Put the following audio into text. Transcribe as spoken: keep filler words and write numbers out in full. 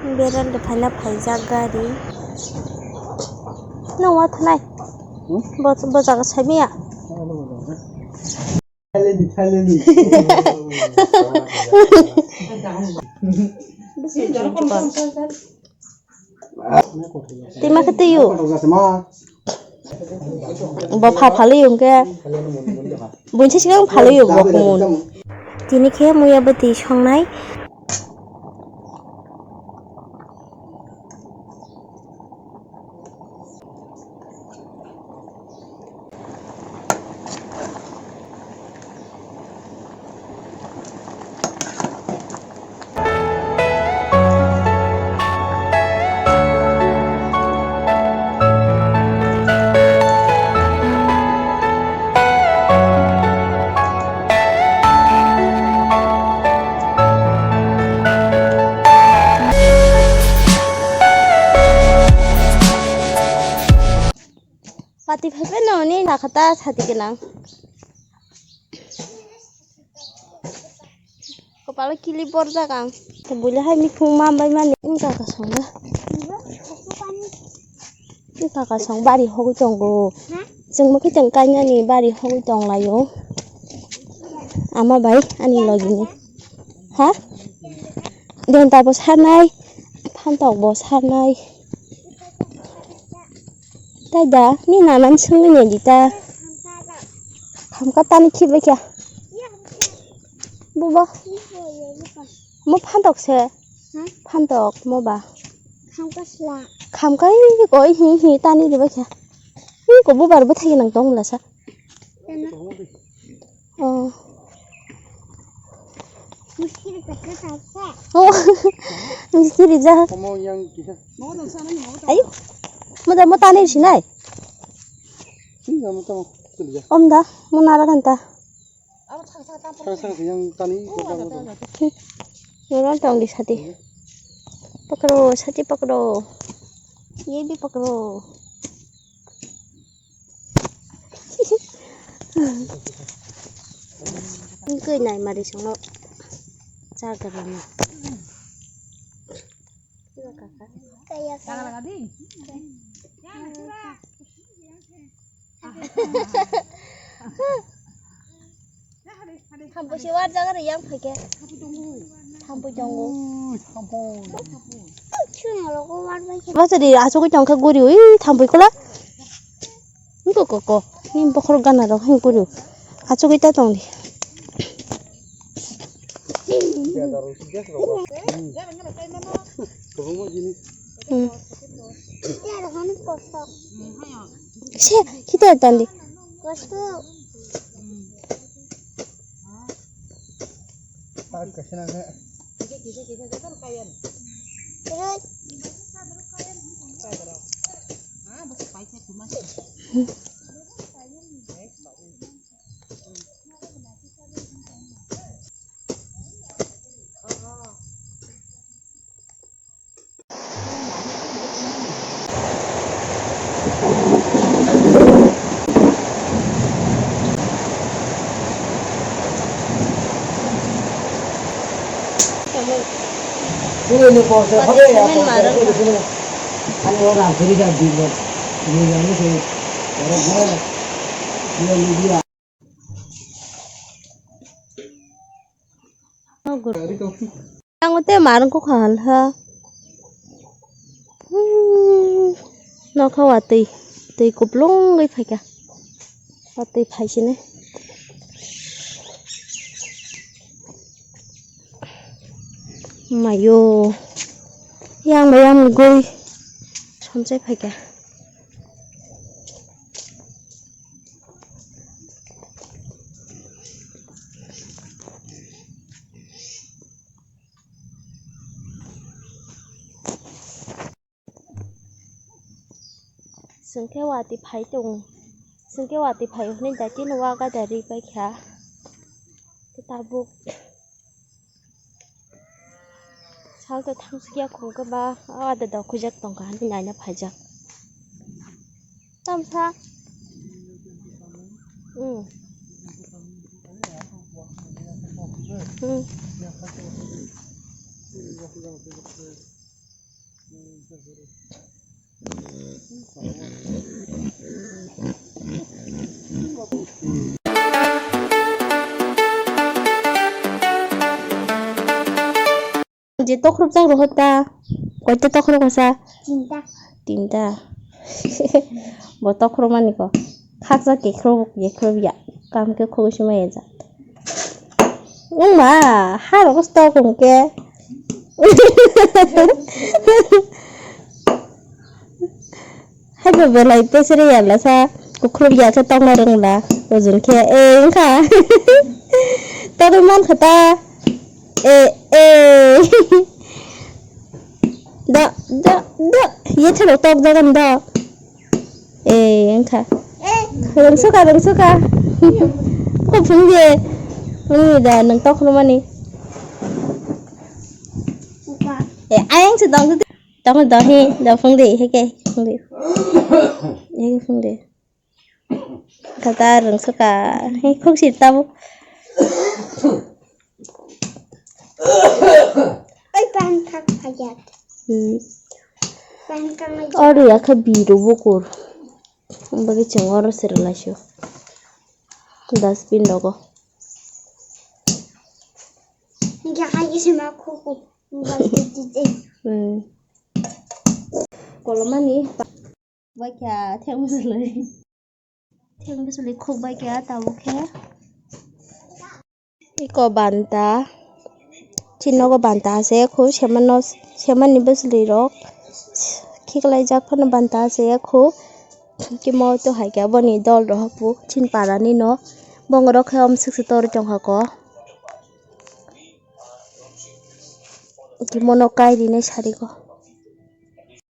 Berel de phaina phaijak gari. No wa thanai. Hmm? Bo, bo jaga saimaya. Tima khe twiyo. Bo pha phalwi hwnkhe buini sigang phalwi bo kumun. Tini khe muya bwtwi songnai. Pati phaiphai no ni nakhata sati gwnang. Kopalo kili borjak ang. Buile hai miphung ma bai mani wng kha kasong na. Wng kha kasong bari hogwi tongo. Chwng bo khe chwng kainani bari hogwi tong laio. Ama bai ani logi ni. Ha? Denta bo sarnai, phantok bo sarnai. Tai da, ni nanan swngwi naidi ta. Khamka tani khibai kha. Bubo. Mo phantok se. Phantok mo ba. Khamka sla. Khamka i koi hi hi tani ribai kha. I ko bubar bwthai nang tong la sa. Oh. Misti rijak khe saikhe. Oh. Misti rijak. Omo yang kisa. Ayo. Mo da mo tani sinai. Iya, mo tamo. Om da, mo nara kan ta. Saka, saka, yang tani. Nara tong di sati. Pakro, sati pakro. Ye bi pakro. Wngkhe nai mari songno chagrani. Thampui se warjak aro yang phaikhe. Thampui tongo. Ui, thampui. Chwng oro ko warbai khe. Bachari achugwi tongkhe guri ui thampui kola. Ko ko ko. Ni bokhorok gana rok hai guri. Achugwi ta tongdi. Hmm. Se, khitor tandi. Ang te marung ko khal ha. Hmm, nokha watwi, twi kuplung wi phaikha. Watwi phaisini. Mayo, yang bayang goi somsai phaikha. Chwng khe watwi phai tongo, chwng khe watwi phai hwnwi daitino waga da ri paikha. Tabuk salto thangsikya khungkhe ba o ada dok khuijak tongkha hwnwi naina phaijak. Tamsa. Hmm. Hmm. Je tokhorok jak rohor ta. Koita tokhorok kasa? Tinta. Tinta. Bo tokhorok mani ko. Khaksa kekhro, kekhro ya. Kam khe khogwi sima ya ja. Wngma, ha rogo stok hwnkhe. Haibo belai pesere yala sa, kukhrum ya khe tongna rwngla, ojol khe, eh, wngkha. Togwi mankha ta, eh, eh. Da, da, da, yetharok tokjagan da. Eh, wngkha. Rwngsuka, rwngsuka. Kok phunukdi. Phunukdi da, nwng tokhlumani. Eh, ayang se dong. Tamo dohi, do phung de, heke, phung de. Heke phung de. Kata rung suka, he khuk sir tabo. Oi, pan khak phajak. Hmm. Pan khak phajak. Oro ya kha biru bukur. Bagwi chwng oro sir laisio. Dustbin rogo. Hingke hai se ma khuk khuk. Hmm. Kolomani ba-, baikha theng bwswlwi. Theng bwswlwi khuk baikha tabuk khe. Iko banta. Chini nogo banta ase khu semano, semani bwswlwi rok khiklaijak phano banta ase khu. Kimo to hai khe boni dol rohok bo chini para ni no. Bongorok khe om sik se tor tongkha ko. Kimono kai rinai sari ko.